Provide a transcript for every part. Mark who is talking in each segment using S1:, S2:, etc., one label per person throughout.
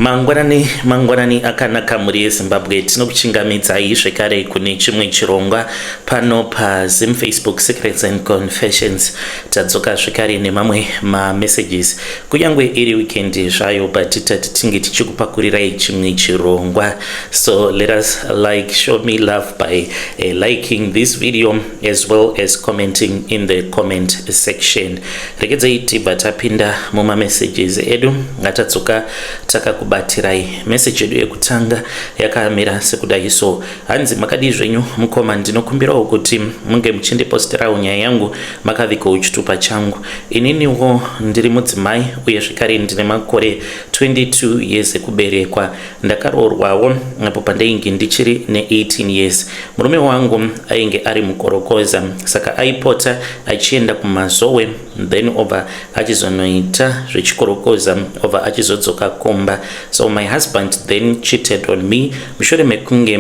S1: Mangwanani, mangwanani akanaka mhuri yeZimbabwe. Tinokuchingamidzai zvekare kune chimwe chirongwa pano paZim Facebook Secrets and Confessions. Tadzoka zvekare nemamwe mamessages, kunyange iri weekend zvayo, but tati tinge tichikupakurirai chimwe chirongwa. So let us like, show me love by liking this video as well as commenting in the comment section. Regedzai tibva tapinda mumamessages edu ngatadzoka takakubatirai. Message yedu yekutanga yakamira sekudai so. Hanzi, "Makadii zvenyu mukoma? Ndinokumbirawo kuti munge muchindiposterawo nyaya yangu makavigawo chitupa changu. Ininiwo ndiri mudzimai uye zvekare ndine makore 22 years ekuberekwa. Ndakaroorwawo apo pandainge ndichiri ne18 years. Murume wangu ainge ari mukorokoza, saka aipota achienda kumazowe, then obva achizonoita zvechikorokoza, obva achizodzoka kumba. So my husband then cheated on me. Mushure mekunge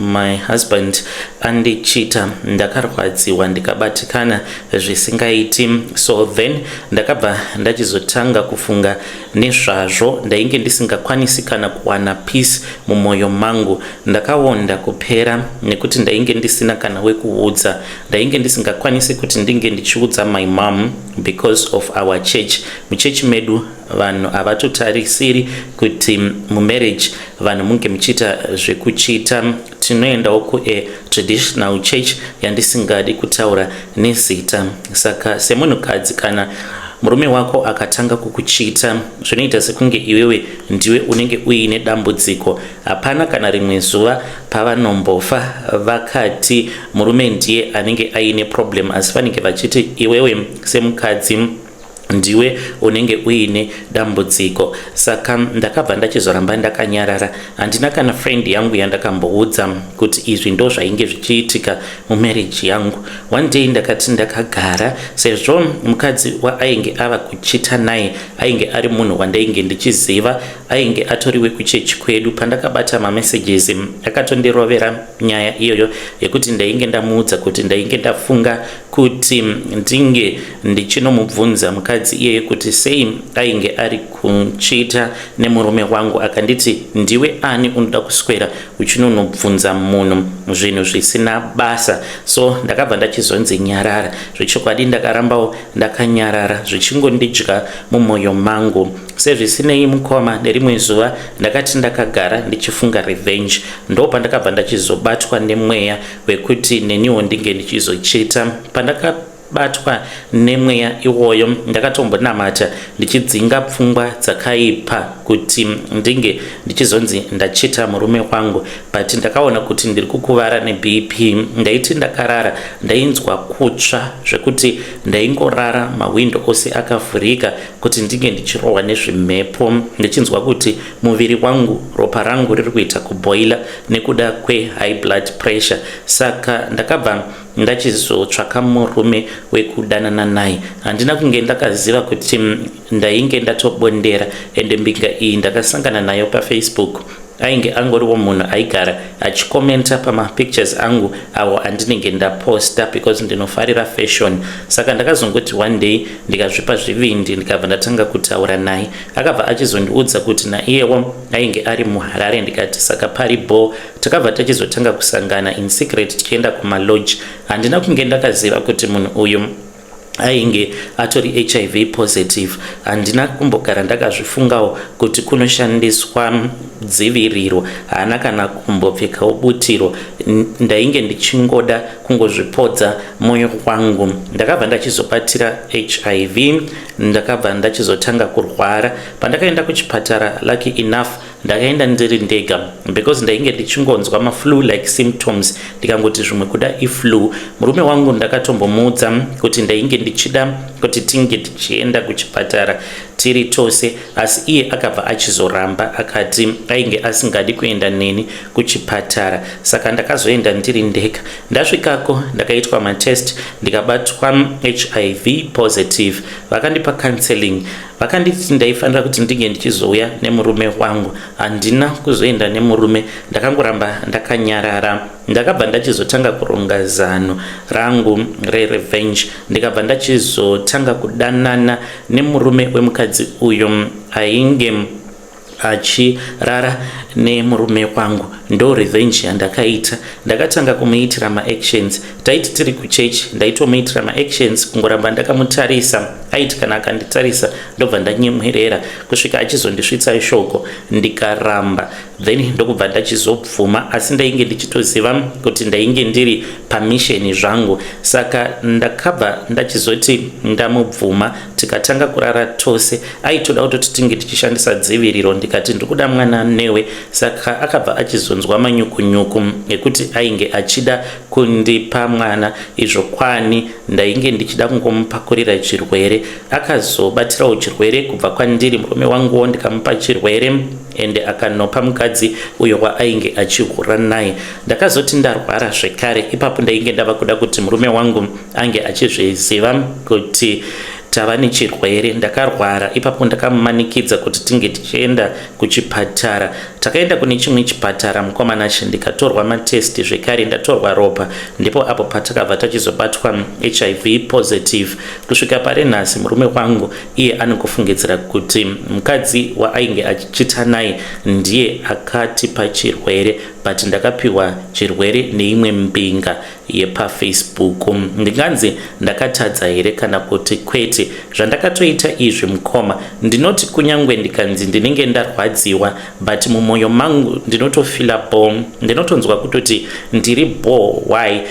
S1: my husband andichita, ndakarwadziwa ndikabatikana zvisingaiti. So then ndakabva ndachizotanga kufunga nezvazvo. Ndainge ndisingakwanisi kana kuwana peace mumwoyo mangu. Ndakaonda kupera nekuti ndainge ndisina kana wekuudza. Ndainge ndisingakwanisi kuti ndinge ndichiudza my mom because of our church. Muchechi medu vanhu havatotarisiri kuti mumarriage vanhu munge muchiita zvekuchita. Tinoendawo kuatraditional church yandisingadi kutaura nezita. Saka semunhukadzi, kana murume wako akatanga kukuchita, zvinoita sekunge iwewe ndiwe unenge uine dambudziko. Hapana kana rimwe zuva pavanombofa vakati murume ndiye anenge aine problem, asi vanenge vachiti iwewe semukadzi ndiwe unenge uine dambudziko. Saka ndakabva ndachizoramba ndakanyarara. Handina kana friend yangu yandakamboudza kuti izvi ndo zvainge zvichiitika mumarriage yangu. One day ndakati ndakagara, sezvo mukadzi waainge ava kuchita naye ainge ari munhu wandainge ndichiziva, ainge atori wekuchechi kwedu. Pandakabata mamessages, akatondirovera nyaya iyoyo yekuti ndainge ndamuudza kuti ndainge ndafunga kuti ndinge ndichinomubvunza mukadzi iyeye kuti sei ainge ari kuchita nemurume wangu. Akanditi, 'Ndiwe ani unoda kuswera uchinonobvunza munhu zvinhu zvisina basa?' So ndakabva ndachizonzi nyarara. Zvechokwadi ndakarambawo ndakanyarara, zvichingondidya mumwoyo mangu. Sezvisinei mukoma, nerimwe zuva ndakati ndakagara ndichifunga revenge, ndo pandakabva ndachizobatwa nemweya wekuti neniwo ndinge ndichizochita. Pandakabatwa nemweya iwoyo, ndakatombonamata ndichidzinga pfungwa dzakaipa kuti ndinge ndichizonzi ndachita murume wangu, but ndakaona kuti ndiri kukuvara neBP. Ndaiti ndakarara ndainzwa kutsva zvekuti ndaingorara mahwindo ose akavhurika kuti ndinge ndichirohwa nezvimhepo, ndichinzwa kuti muviri wangu, ropa rangu riri kuita kuboila nekuda kwehigh blood pressure. Saka ndakabva ndachizotsvaka murume wekudanana naye. Handina kunge ndakaziva kuti ndainge ndatobondera. Ende mbinga iyi ndakasangana nayo paFacebook. Ainge angoriwo munhu aigara achikomenta pamapictures angu awo andinenge ndaposta, because ndinofarira fashion. Saka ndakazongoti one day ndikazvipa zvivindi, ndikabva ndatanga kutaura naye. Akabva achizondiudza kuti naiyewo ainge ari muHarare. Ndikati saka pari bo. Takabva tachizotanga kusangana in secret tichienda kumalodge. Handina kunge ndakaziva kuti munhu uyu ainge atori HIV positive. Handina kumbogara ndakazvifungawo kuti kunoshandiswa dziviriro. Haana kana kumbopfekawo butiro. Ndainge ndichingoda kungozvipodza mwoyo wangu. Ndakabva ndachizobatira HIV, ndakabva ndachizotanga kurwara. Pandakaenda kuchipatara, lucky enough ndakaenda ndiri ndega, because ndainge ndichingonzwa maflu like symptoms, ndikangoti zvimwe kuda iflu. Murume wangu ndakatombomuudza kuti ndainge ndichida kuti tinge tichienda kuchipatara tiri tose, asi iye akabva achizoramba, akati ainge asingadi kuenda neni kuchipatara. Saka ndakazoenda ndiri ndega. Ndasvikako ndakaitwa matest, ndikabatwa HIV positive. Vakandipa counseling, vakanditi ndaifanira kuti ndinge ndichizouya nemurume wangu. Handina kuzoenda nemurume, ndakangoramba ndakanyarara. Ndakabva ndachizotanga kuronga zano rangu rerevenge. Ndikabva ndachizotanga kudanana nemurume wemukadzi uyu ainge Achirara nemurume wangu. Ndo revenge yandakaita. Ndakatanga kumuitira maactions. Taiti tiri kuchechi ndaitomuitira maactions, kungoramba ndakamutarisa. Aiti kana akanditarisa ndobva ndanyemwerera kusvika achizondisvitsa shoko, ndikaramba, then ndokubva ndachizobvuma, asi ndainge ndichitoziva kuti ndainge ndiri pamission zvangu. Saka ndakabva ndachizoti ndamubvuma, tikatanga kurara tose. Aitoda kutoti tinge tichishandisa dziviriro, ndikati ndikuda mwana newe. Saka akabva achizonzwa manyukunyuku ekuti ainge achida kundipa mwana, izvo kwani ndainge ndichida kungomupakurira chirwere. Akazobatirawo chirwere kubva kwandiri murume wanguwo, ndikamupa chirwere, ende akanopa mukadzi uyo waainge achihura naye. Ndakazoti ndarwara zvekare, ipapo ndainge ndava kuda kuti murume wangu ange achizviziva kuti tava nechirwere. Ndakarwara ipapo, ndakamumanikidza kuti tinge tichienda kuchipatara. Takaenda kune chimwe chipatara, mukomanache, ndikatorwa matest zvekare, ndatorwa ropa. Ndipo apo patakabva tachizobatwa HIV positive. Kusvika pari nhasi murume wangu iye anokufungidzira kuti mukadzi waainge achichita naye ndiye akatipa chirwere, but ndakapiwa chirwere neimwe mbinga yepaFacebook. Ndinganzi ndakatadza here kana kuti kwete? Zvandakatoita izvi, mukoma, ndinoti kunyange ndikanzi ndinenge ndarwadziwa, but mumwoyo mangu ndinotofeela bo, ndinotonzwa kutoti ndiri bo. Why?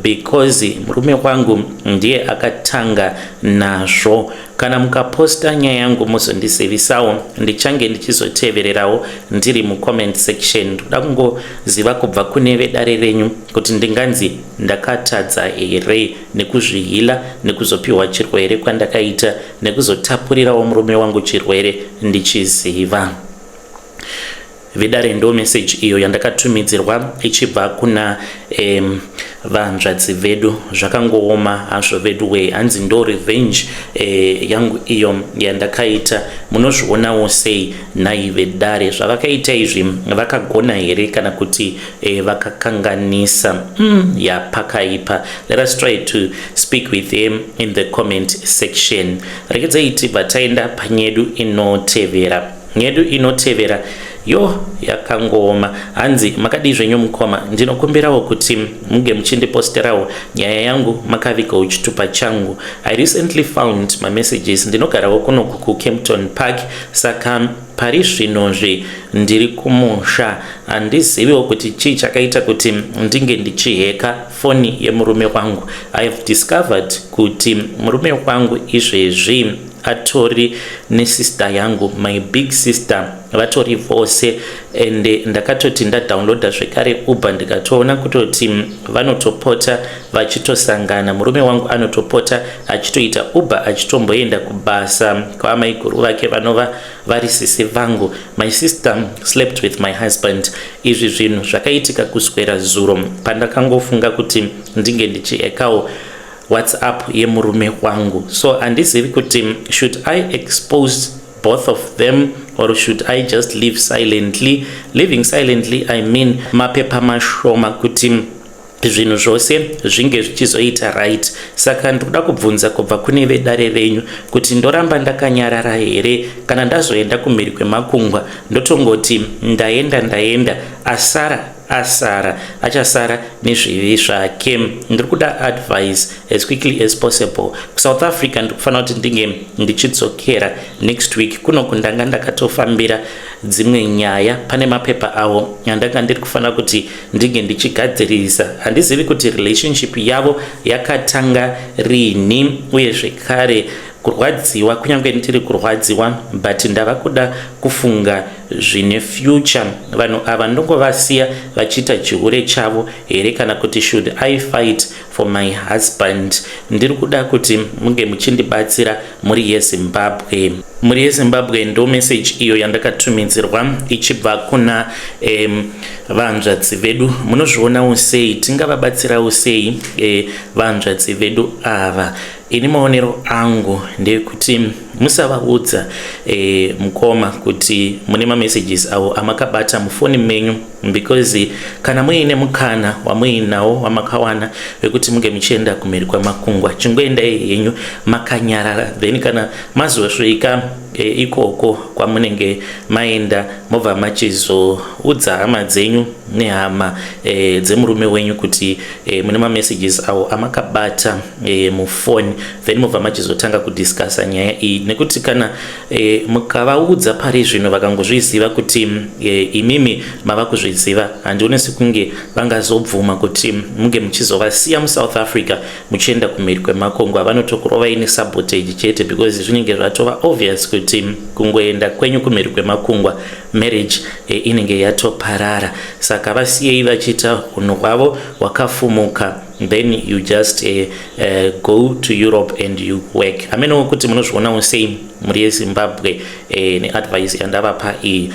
S1: Because murume wangu ndiye akatanga nazvo. Kana mukaposta nyaya yangu muzondizivisawo, ndichange ndichizotevererawo ndiri mucomment section. Ndoda kungoziva kubva kune vedare renyu kuti ndinganzi ndakatadza here nekuzvihila, nekuzopiwa chirwere kwandakaita, nekuzotapurirawo murume wangu chirwere ndichiziva. Vedare, ndo message iyo yandakatumidzirwa ichibva kuna vanzvadzi vedu. Zvakangooma hazvo vedu wee. Hanzi ndo revenge yangu iyo yandakaita. Munozvionawo sei nhai vedare? Zvavakaita izvi vakagona here kana kuti vakakanganisa? Yapakaipa. Let us try to speak with him in the comment section. Regedzai tibva taenda panyedu inotevera. Nyedu inotevera yo yakangooma. Hanzi, "Makadii zvenyu mukoma? Ndinokumbirawo kuti muge muchindiposterawo nyaya yangu makavigawo chitupa changu. I recently found mamessages. Ndinogarawo kunoku kuKempton Park, saka pari zvinozvi ndiri kumusha. Handiziviwo kuti chii chakaita kuti ndinge ndichihacka foni yemurume wangu. I have discovered kuti murume wangu izvezvi atori nesister yangu, my big sister, vatori vose. Ende ndakatoti ndadownloada zvekare Uber, ndikatoona kutoti vanotopota vachitosangana. Murume wangu anotopota achitoita Uber achitomboenda kubasa kwaamaiguru vake vanova vari sisi vangu. My sister slept with my husband. Izvi zvinhu zvakaitika kuswera zuro pandakangofunga kuti ndinge ndichihackawo WhatsApp yemurume wangu. So handizivi kuti should I expose both of them or should I just live silently? Living silently, I mean, mapepa mashoma kuti zvinhu zvose zvinge zvichizoita right. Saka ndikuda kubvunza kubva kune vedare renyu kuti ndoramba ndakanyarara here, kana ndazoenda kumhiri kwemakungwa ndotongoti ndaenda, ndaenda, asara asara, achasara nezvivi zvake? Ndiri kuda advice as quickly as possible. KuSouth Africa ndikufanira kuti ndinge ndichidzokera next week. Kunoku ndanga ndakatofambira dzimwe nyaya, pane mapepa avo andanga ndiri kufanira kuti ndinge ndichigadzirisa. Handizivi kuti relationship yavo yakatanga rini. Uye zvekare kurwadziwa, kunyange ndiri kurwadziwa, but ndava kuda kufunga zvine future. Vanhu ava ndongovasiya vachiita chihure chavo here, kana kuti should I fight for my husband? Ndiri kuda kuti munge muchindibatsira, muri yeZimbabwe." Muri yeZimbabwe, ndo message iyo yandakatumidzirwa ichibva kuna vanzvadzi vedu. Munozvionawo sei? Tingavabatsirawo sei vanzvadzi vedu ava? Ini maonero angu ndeyekuti Musavaudza mukoma kuti mune mamessages avo amakabata mufoni menyu, because kana muine mukana wamuinawo wamakawana wekuti munge muchienda kumhiri kwemakungwa, chingoendai henyu makanyarara. Then kana mazosvika ikoko kwamunenge maenda, mobva machizoudza hama dzenyu nehama dzemurume wenyu kuti mune mamessages avo amakabata mufoni. Then mobva machizotanga kudiscussa nyaya iyi, nekuti kana mukavaudza pari zvino, vakangozviziva kuti imimi mava kuzviziva, handioni sekunge vangazobvuma kuti munge muchizovasiya muSouth Africa muchienda kumhiri kwemakungwa. Vanotokurovai nesabotage chete, because zvinenge zvatova obvious kuti kungoenda kwenyu kumhiri kwemakungwa, marriage inenge yatoparara. Saka vasiyei vachiita unhu hwavo hwakafumuka, then you just go to Europe and you work. Hamenowo kuti munozvionawo sei muri yeZimbabwe neadvice yandavapa iyi.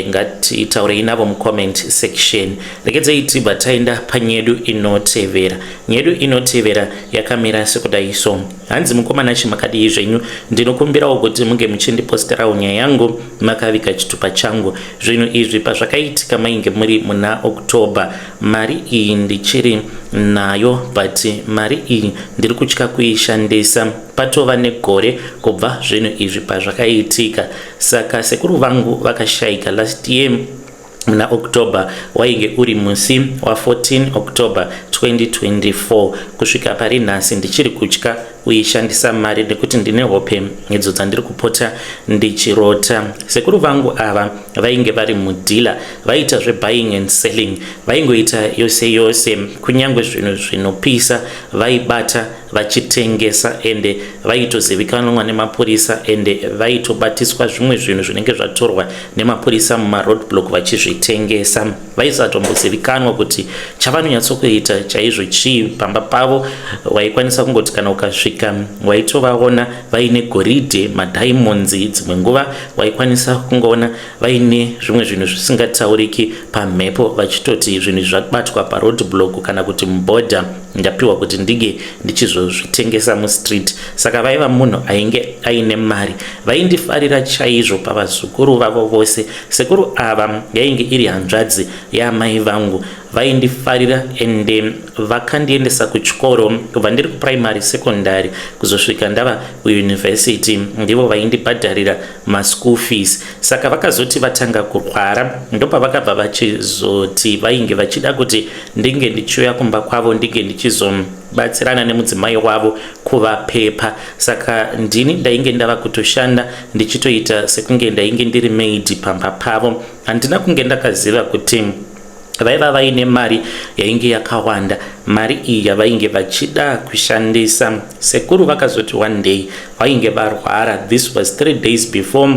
S1: Ngatitaurei navo mucomment section. Regedzei tibva taenda panyedu inotevera. Nyedu inotevera yakamira sekudai so. Hanzi, "Mukomana, chimakadii zvenyu? Ndinokumbirawo kuti munge muchindiposterawo nyaya yangu makaviga chitupa changu. Zvinhu izvi pazvakaitika mainge muri muna October. Mari iyi ndichiri nayo, but mari iyi ndiri kutya kuishandisa. Patova negore kubva zvinhu izvi pazvakaitika. Saka sekuru vangu vakashayika last year muna October, wainge uri musi wa14 October 2024. Kusvika pari nhasi ndichiri kutya kuishandisa mari nekuti ndine hope idzo dzandiri kupota ndichirota. Sekuru vangu ava vainge vari mudealer, vaiita zvebuying and selling, vaingoita yose yose, kunyange zvinhu zvinopisa vaibata vachitengesa, ende vaitozivikanwa nemapurisa, ende vaitobatiswa zvimwe zvinhu zvinenge zvatorwa nemapurisa mumaroadblock vachizvitengesa. Vaisatombozivikanwa kuti chavanonyatsokuita chaizvo chii. Pamba pavo waikwanisa kungoti kana ukasvika waitovaona vaine goridhe, madiamonds. Dzimwe nguva waikwanisa kungoona vaine zvimwe zvinhu zvisingatauriki pamhepo, vachitoti zvinhu zvabatwa paroadblock kana kuti muborder, ndapiwa kuti ndinge ndichizozvitengesa mustreet. Saka vaiva munhu ainge aine mari. Vaindifarira chaizvo pavazukuru vavo vose. Sekuru ava yainge iri hanzvadzi yaamai vangu. Vaindifarira ende vakandiendesa kuchikoro kubva ndiri kuprimary, secondary, kuzosvika ndava kuuniversity. Ndivo vaindibhadharira maschool fees. Saka vakazoti vatanga kurwara, ndopavakabva vachizoti vainge vachida kuti ndinge ndichiuya kumba kwavo, ndinge ndichizobatsirana nemudzimai wavo kuvapepa. Saka ndini ndainge ndava kutoshanda, ndichitoita sekunge ndainge ndiri maid pamba pavo. Handina kunge ndakaziva kuti vaiva vaine mari yainge yakawanda, mari iyi yavainge vachida kushandisa. Sekuru vakazoti one day vainge varwara, this was 3 days before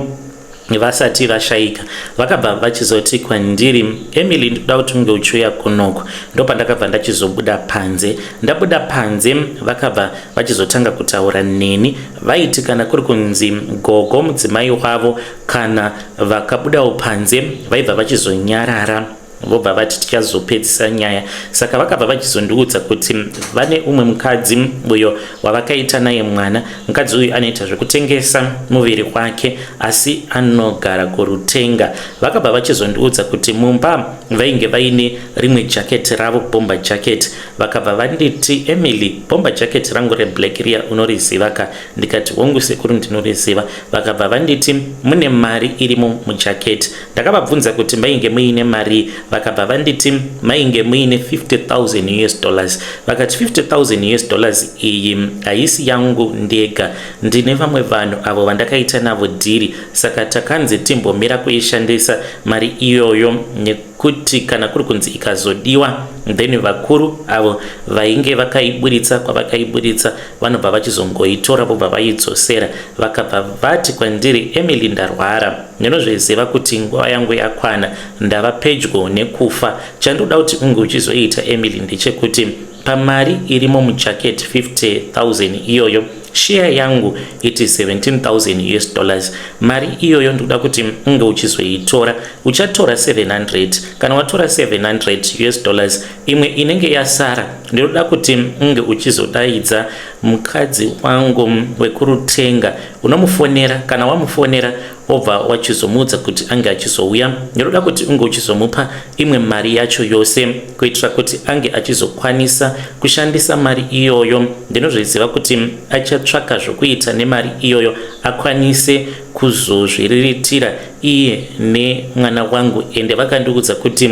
S1: vasati vashayika, vakabva vachizoti kwandiri, 'Emily, ndikuda kuti unge uchiuya kunoko.' Ndopandakabva ndachizobuda panze. Ndabuda panze, vakabva vachizotanga kutaura neni. Vaiti kana kuri kunzi gogo, mudzimai wavo, kana vakabudawo panze, vaibva vachizonyarara, vobva vati tichazopedzisa nyaya. Saka vakabva vachizondiudza kuti vane umwe mukadzi uyo wavakaita naye mwana. Mukadzi uyu anoita zvekutengesa muviri wake, asi anogara kuRutenga. Vakabva vachizondiudza kuti mumba vainge vaine rimwe jaketi ravo, bomber jacket. Vakabva vanditi, 'Emily, bomber jacket rangu reblack riya unoriziva ka?' Ndikati, 'Hongu sekuru, ndinoriziva.' Vakabva vanditi mune mari irimo mujaketi. Ndakavabvunza kuti mainge muine mari. Vakabva vanditi mainge muine 50,000 US dollars. Vakati 50,000 US dollars iyi haisi yangu ndega, ndine vamwe vanhu avo vandakaita navo deal. Saka takanzi timbomira kuishandisa mari iyoyo, nekuti kana kuri kunzi ikazodiwa, then vakuru avo vainge vakaiburitsa kwavakaiburitsa vanobva vachizongoitora, vobva vaidzosera. Vakabva vati kwandiri, 'Emily, ndarwara, ndinozviziva kuti nguva yangu yakwana, ndava pedyo nekufa. Chandoda kuti unge uchizoita, Emily, ndechekuti pamari irimo mujaketi 50,000 iyoyo, Share yangu it is 17,000 US dollars. Mari iyoyo ndikuda kuti unge uchizoitora. Uchatora 700. Kana watora 700 US dollars, imwe inenge yasara ndinoda kuti unge uchizodaidza mukadzi wangu wekurutenga. Unomufonera, kana wamufonera obva wachizomuudza kuti ange achizouya. Ndinoda kuti unge uchizomupa imwe mari yacho yose kuitira kuti ange achizokwanisa kushandisa mari iyoyo. Ndinozviziva kuti achatsvaka zvokuita nemari iyoyo akwanise kuzozviriritira iye nemwana wangu, ende vakandiudza kuti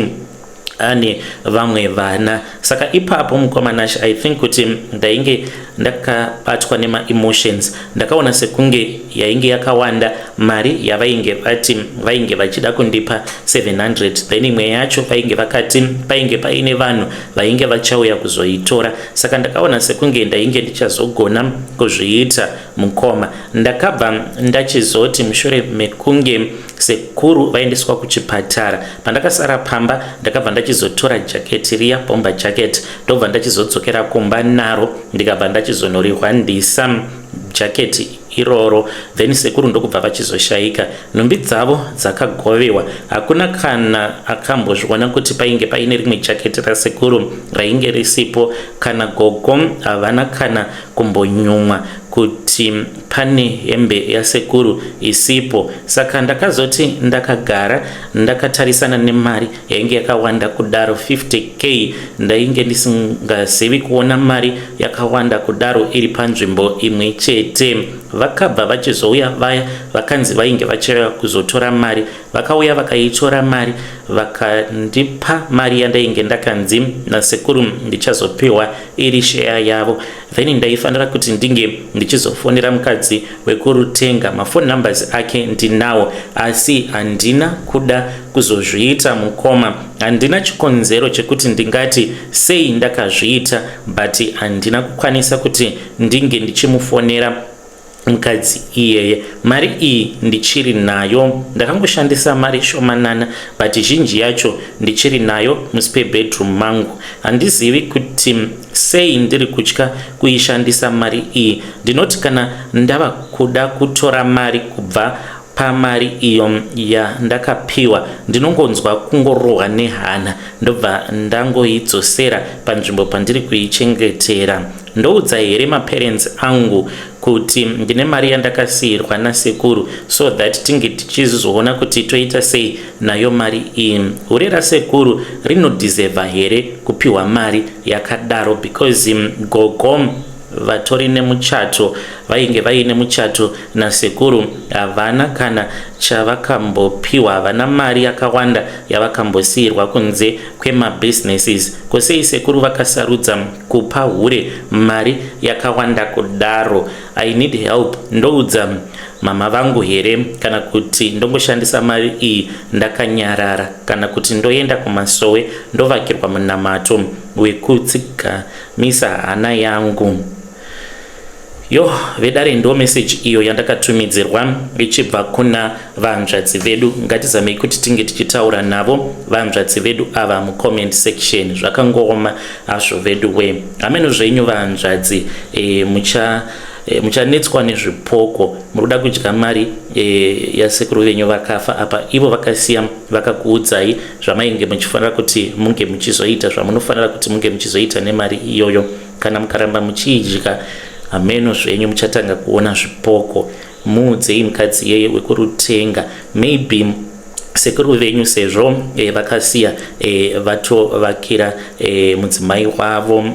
S1: ane vamwe vana. Saka ipapo, mukoma Nashe, I think kuti ndainge ndakabatwa nemaemotions. Ndakaona sekunge yainge yakawanda mari yavainge vati vainge vachida kundipa 700, then imwe yacho vainge vakati painge paine vanhu vainge vachauya kuzoitora. Saka ndakaona sekunge ndainge ndichazogona kuzviita, mukoma. Ndakabva ndachizoti mushure mekunge sekuru vaendeswa kuchipatara, pandakasara pamba, ndakabva ndachizotora jaketi riya, bomber jacket, ndobva ndachizodzokera kumba naro, ndikabva ndachizonorihwandisa jaketi iroro. Then sekuru ndokubva vachizoshayika. Nhumbi dzavo dzakagovewa. Hakuna kana akambozviona kuti painge paine rimwe jaketi rasekuru rainge risipo. Kana gogo havana kana kumbonyumwa kuti pane hembe yasekuru isipo. Saka ndakazoti ndakagara ndakatarisana nemari yainge yakawanda kudaro, 50K, ndainge ndisingazivi kuona mari yakawanda kudaro iri panzvimbo imwe chete. Vakabva vachizouya vaya vakanzi vainge vachauya kuzotora mari. Vakauya, vakaitora mari, vakandipa mari yandainge ndakanzi nasekuru ndichazopiwa iri share yavo. Then ndaifanira kuti ndinge ndichizofonera mukadzi wekurutenga. Mafone numbers ake ndinawo, asi handina kuda kuzozviita, mukoma. Handina chikonzero chekuti ndingati sei ndakazviita, but handina kukwanisa kuti ndinge ndichimufonera mukadzi iyeye. Mari iyi ndichiri nayo. Ndakangoshandisa mari shomanana, but zhinji yacho ndichiri nayo muspare bedroom mangu. Handizivi kuti sei ndiri kutya kuishandisa mari iyi. Ndinoti kana ndava kuda kutora mari kubva pamari iyo yandakapiwa, ndinongonzwa kungorohwa nehana, ndobva ndangoidzosera panzvimbo pandiri kuichengetera. Ndoudza here maparents angu kuti ndine mari yandakasiyirwa nasekuru, so that tinge tichizoona kuti toita sei nayo mari iyi? Hure rasekuru rinodhizevha here kupiwa mari yakadaro? Because gogo vatori nemuchato, vainge vaine muchato nasekuru, havana kana chavakambopiwa, havana mari yakawanda yavakambosiyirwa kunze kwemabusinesses. Kosei sekuru vakasarudza kupa hure mari yakawanda kudaro? I need help. Ndoudza mama vangu here, kana kuti ndongoshandisa mari iyi ndakanyarara, kana kuti ndoenda kumasowe ndovakirwa munamato wekutsigamisa hana yangu? Yo, vedare, ndo meseji iyo yandakatumidzirwa ichibva kuna vanzvadzi vedu. Ngatizamei kuti tinge tichitaura navo vanzvadzi vedu ava mucomment section. Zvakangooma hazvo vedu we. Hameno zvenyu vanzvadzi, muchanetswa nezvipoko. Muri kuda kudya mari yasekuru venyu vakafa. Apa ivo vakasiya vakakuudzai zvamainge muchifanira kuti munge muchizoita, zvamunofanira kuti munge muchizoita nemari iyoyo. Kana mukaramba muchiidya, hameno zvenyu, muchatanga kuona zvipoko. Muudzei mukadzi yeye wekurutenga. Maybe sekuru venyu, sezvo vakasiya vatovakira mudzimai wavo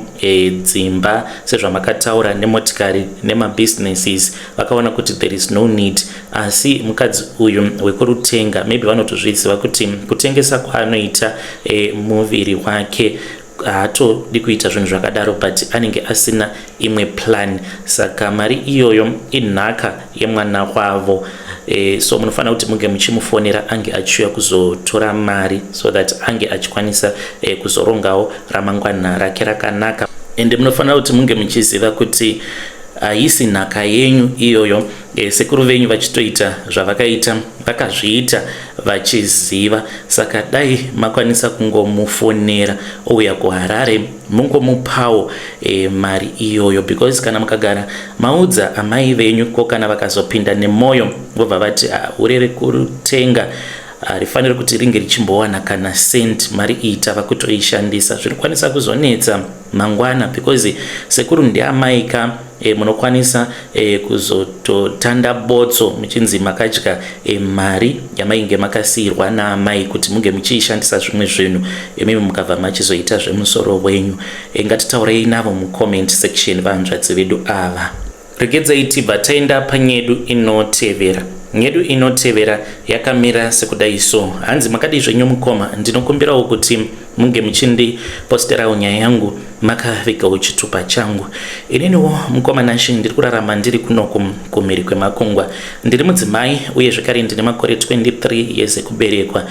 S1: dzimba sezvamakataura, nemotikari nemabusinesses, vakaona kuti there is no need. Asi mukadzi uyu wekurutenga, maybe vanotozviziva kuti kutengesa kwaanoita muviri wake, haatodi kuita zvinhu zvakadaro, but anenge asina imwe plan. Saka mari iyoyo inhaka yemwana wavo. So munofanira kuti munge muchimufonera ange achiuya kuzotora mari, so that ange achikwanisa kuzorongawo ramangwana rake rakanaka. Ende munofanira kuti munge muchiziva kuti haisi nhaka yenyu iyoyo. Sekuru venyu vachitoita zvavakaita, vakazviita vachiziva. Saka dai makwanisa kungomufonera ouya kuHarare, mungomupawo mari iyoyo, because kana mukagara maudza amai venyu, ko kana vakazopinda nemwoyo, vobva vati, "Ah, hure rekutenga harifaniri kuti ringe richimbowana kana cent, mari iyi tava kutoishandisa," zvinokwanisa kuzonetsa mangwana, because sekuru ndiamai ka. Munokwanisa kuzototanda botso muchinzi makadya mari yamainge makasiyirwa naamai kuti munge muchiishandisa zvimwe zvinhu, imimi mukabva machizoita zvemusoro wenyu. Ngatitaurei navo mucomment section, vanzvadzi vedu ava. Regedzai tibva taenda panyedu inotevera. Nyedu inotevera yakamira sekudai so. Hanzi, "Makadii zvenyu mukoma? Ndinokumbirawo kuti munge muchindiposterawo nyaya yangu makavigawo chitupa changu. Ininiwo mukoma Nashe, ndiri kurarama ndiri kunoku kumhiri kwemakungwa. Ndiri mudzimai uye zvekare ndine makore 23 years ekuberekwa.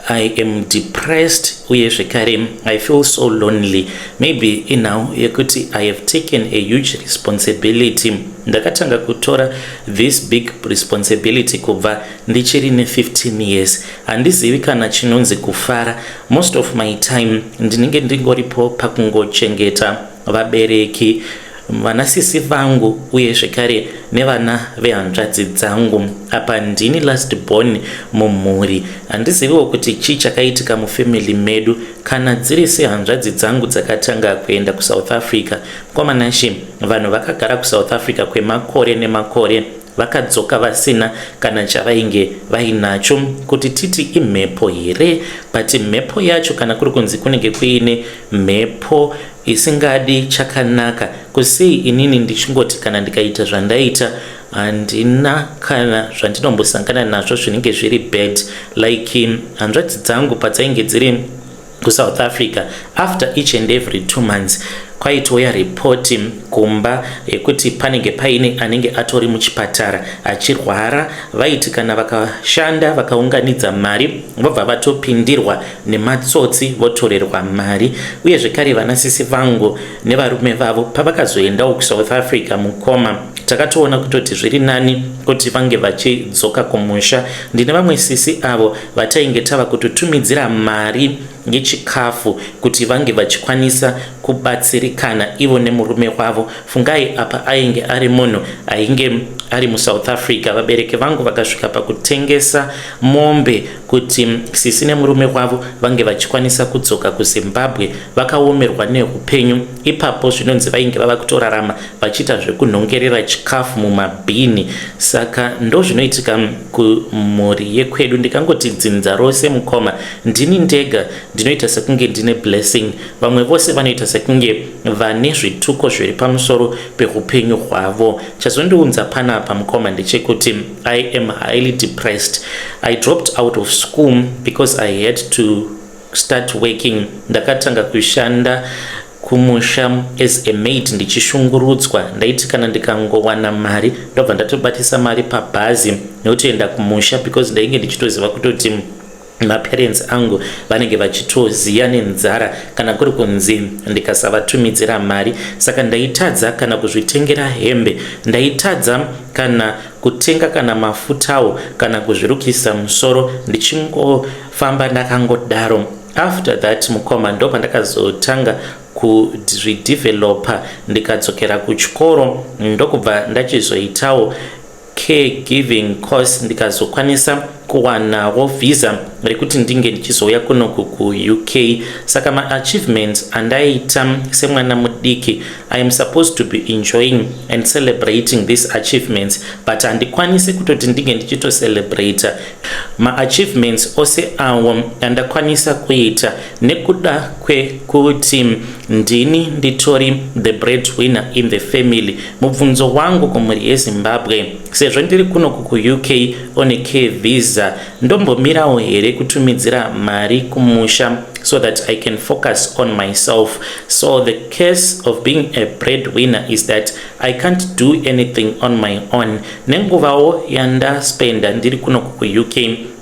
S1: I am depressed uye zvekare I feel so lonely. Maybe inhau yekuti I have taken a huge responsibility. Ndakatanga kutora this big responsibility kubva ndichiri ne15 years. Handizivi kana chinonzi kufara. Most of my time ndinenge ndingoripo pakungochengeta vabereki, vanasisi vangu uye zvekare nevana vehanzvadzi dzangu. Apa ndini last born mumhuri. Handiziviwo kuti chii chakaitika mufamily medu. Kana dziri sehanzvadzi dzangu dzakatanga kuenda kuSouth Africa, mukoma Nashe, vanhu vakagara kuSouth Africa kwemakore nemakore, vakadzoka vasina kana chavainge vainacho. Kuti titi imhepo here? But mhepo yacho, kana kuri kunzi kunenge kuine mhepo isingadi chakanaka, kusei inini ndichingoti kana ndikaita zvandaita, handina kana zvandinombosangana nazvo zvinenge zviri bad? Like hanzvadzi dzangu padzainge dziri kuSouth Africa, after each and every 2 months kwaitouya ripoti kumba yekuti panenge paine anenge atori muchipatara achirwara. Vaiti kana vakashanda vakaunganidza mari, vobva vatopindirwa nematsotsi, votorerwa mari. Uye zvekare vanasisi vangu nevarume vavo pavakazoendawo kuSouth Africa, mukoma, takatoona kutoti zviri nani kuti vange vachidzoka kumusha. Ndine vamwe sisi avo vatainge tava kutotumidzira mari yechikafu kuti vange vachikwanisa kubatsirikana ivo nemurume wavo. Fungai, apa ainge ari munhu ainge ari muSouth Africa. Vabereki vangu vakasvika pakutengesa mombe kuti sisi nemurume wavo vange vachikwanisa kudzoka kuZimbabwe. Vakaomerwa neupenyu ipapo. Zvinonzi vainge vava kutorarama vachiita zvekunhongerera chikafu mumabhini. Saka ndo zvinoitika kumhuri yekwedu. Ndikangoti dzinza rose, mukoma, ndini ndega ndinoita sekunge ndine blessing. Vamwe vose vanoita sekunge vane zvituko zviri pamusoro peupenyu hwavo. Chazondiunza panapa, mukoma, ndechekuti I am highly depressed. I dropped out of school because I had to start working. Ndakatanga kushanda kumusha as a maid ndichishungurudzwa. Ndaiti kana ndikangowana mari, ndobva ndatobatisa mari pabhazi nekutoenda kumusha, because ndainge ndichitoziva kutoti maparents angu vanenge vachitoziya nenzara kana kuri kunzi ndikasavatumidzira mari. Saka ndaitadza kana kuzvitengera hembe, ndaitadza kana kutenga kana mafutawo, kana kuzvirukisa musoro, ndichingofamba ndakangodaro. After that, mukoma, ndo pandakazotanga kuzvidevelopa, ndikadzokera kuchikoro, ndokubva ndachizoitawo care giving course, ndikazokwanisa kuwanawo visa rekuti ndinge ndichizouya kunoku kuUK. Saka maachievements andaita semwana mudiki, I am supposed to be enjoying and celebrating these achievements, but handikwanisi kutoti ndinge ndichitocelebrata maachievements ose awo andakwanisa kuita, nekuda kwekuti ndini nditori the bread winner in the family. Mubvunzo wangu kumhuri yeZimbabwe: sezvo ndiri kunoku kuUK on a care visa, ndombomirawo here kutumidzira mari kumusha so that I can focus on myself? So the case of being a bread winner is that I can't do anything on my own. Nenguvawo yandaspenda ndiri kunoku kuUK.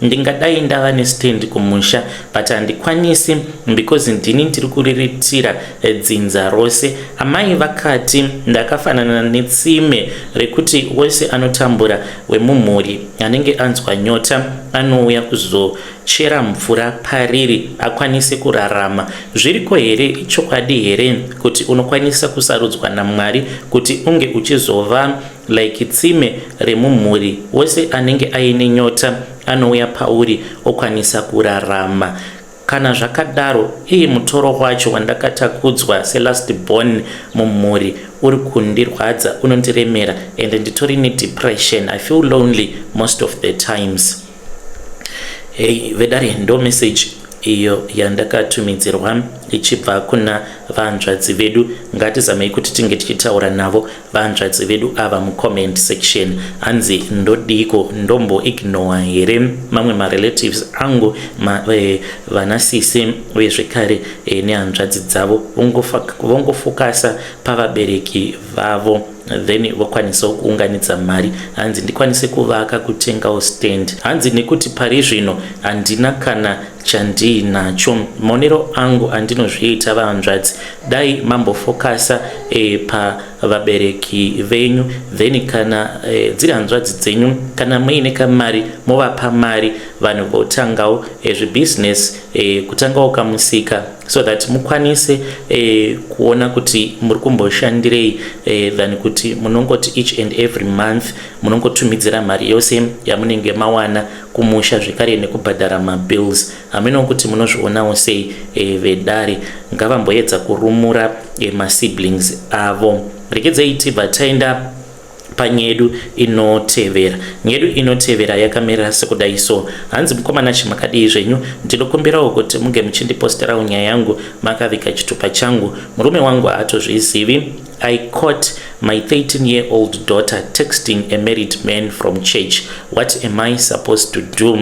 S1: Ndingadai ndava nestand kumusha, but handikwanisi because ndini ndiri kuriritira dzinza rose. Amai vakati ndakafanana netsime rekuti wese anotambura wemumhuri anenge anzwa nyota anouya kuzochera mvura pariri akwanise kurarama. Zviriko here, ichokwadi here kuti unokwanisa kusarudzwa naMwari kuti unge uchizova like tsime remumhuri, wese anenge aine nyota anouya pauri okwanisa kurarama? Kana zvakadaro, iye mutoro wacho wandakatakudzwa selast born mumhuri uri kundirwadza, unondiremera, and nditori nedepression. I feel lonely most of the times. Hey, vedare, ndo message iyo yandakatumidzirwa ichibva kuna vanzvadzi vedu. Ngatizamei kuti tinge tichitaura navo vanzvadzi vedu ava mucomment section. Hanzi ndodiko, ndomboignora here mamwe marelatives angu, vanasisi vezvekare nehanzvadzi dzavo, vongofokasa pavabereki vavo, then vokwanisawo kuunganidza mari, hanzi ndikwanise kuvaka, kutengawo stand, hanzi nekuti pari zvino handina kana chandiinacho. Maonero angu andinozviita, vanzvadzi, dai mambofokasa pavabereki venyu, then kana dziri hanzvadzi dzenyu, kana muine kamari, movapa mari, vanhu votangawo zvibhizinesi, kutangawo kamusika, so that mukwanise kuona kuti muri kumboshandirei, than kuti munongoti each and every month munongotumidzira mari yose yamunenge mawana kumusha, zvekare nekubhadhara mabills. Hameno kuti munozvionawo sei, vedare. Ngavamboedza kurumura masiblings avo. Rekedzei tibva taenda panyedu inotevera. Nyedu inotevera yakamira sekudai so. Hanzi, "Mukomana, chimakadii zvenyu? Ndinokumbirawo kuti munge muchindiposterawo nyaya yangu makavika chitupa changu. Murume wangu haatozvizivi. I caught my 13 year old daughter texting a married man from church. What am I supposed to do?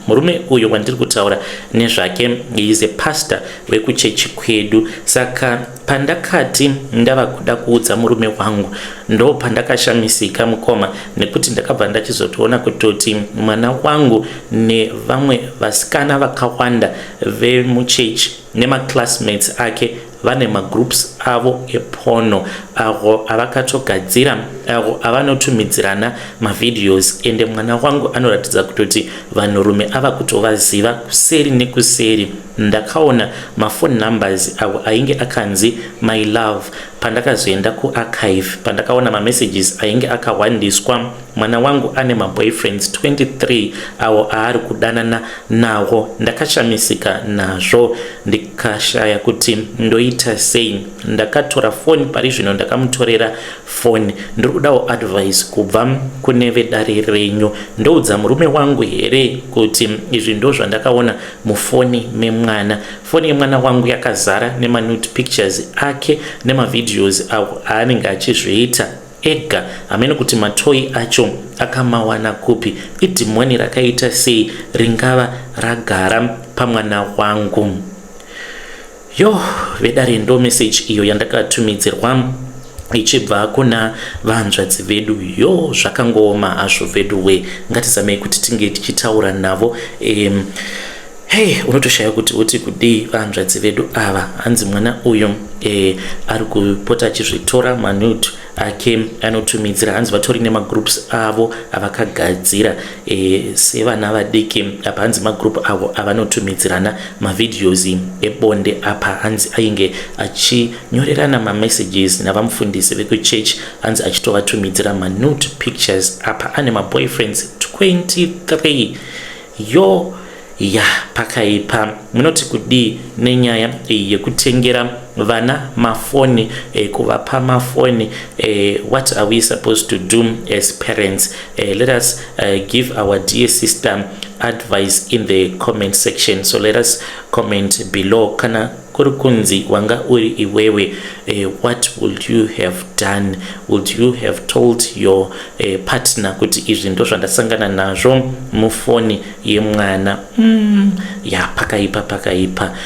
S1: Murume uyu wandiri kutaura nezvake is a pastor wekuchechi kwedu. Saka pandakati ndava kuda kuudza murume wangu, ndo pandakashamisika, mukoma, nekuti ndakabva ndachizotoona kutoti mwana wangu nevamwe vasikana vakawanda vemuchechi nemaclassmates ake vane magroups avo eporn avo avakatogadzira, avo avanotumidzirana mavideos, ende mwana wangu anoratidza kutoti vanhurume ava kutovaziva kuseri nekuseri. Ndakaona maphone numbers avo ainge akanzi 'My love'. Pandakazoenda kuarchive, pandakaona mamessages ainge akawandiswa, mwana wangu ane maboyfriends 23 avo aari kudanana nawo. Ndakashamisika nazvo, ndikashaya kuti ndoita sei. Ndakatora foni, pari zvino ndakamutorera foni. Ndiri kudawo advice kubva kune vedare renyu. Ndoudza murume wangu here kuti izvi ndo zvandakaona mufoni memwana? Foni yemwana wangu yakazara nemanude pictures ake nemavideos avo aanenge achizviita ega. Hamene kuti matoyi acho akamawana kupi. Idhimoni rakaita sei ringava ragara pamwana wangu?" Yo, vedare, ndo message iyo yandakatumidzirwa ichibva kuna vanzvadzi vedu. Yo, zvakangooma hazvo vedu we. Ngatizamei kuti tinge tichitaura navo. Hei, unotoshaya kuti uti kudii vanzvadzi vedu ava. Hanzi mwana uyu ari kupota achizvitora manude ake, anotumidzira. Hanzi vatori nemagroups avo avakagadzira sevana vadiki. Apa hanzi magroup avo avanotumidzirana mavideos ebonde. Apa hanzi ainge achinyorerana mamessages navamufundisi vekuchechi, hanzi achitovatumidzira manude pictures. Apa ane maboyfriends 23. Yo, ya, pakaipa. Munoti kudii nenyaya iyi yekutengera vana mafoni, kuvapa mafoni? What are we supposed to do as parents? Let us give our dear sister advice in the comment section. So let us comment below kana Kuri kunzi wanga uri iwewe, what would you have done? Would you have told your partner kuti izvi ndo zvandasangana nazvo mufoni yemwana? Ya, pakaipa, pakaipa.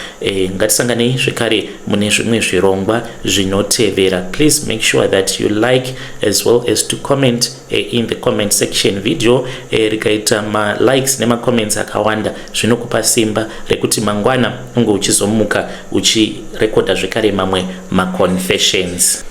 S1: Ngatisanganei zvekare mune zvimwe zvirongwa zvinotevera. Please make sure that you like as well as to comment in the comment section. Video rikaita malikes nemacomments akawanda, zvinokupa simba rekuti mangwana unge uchizomuka uchirekodha zvekare mamwe maconfessions.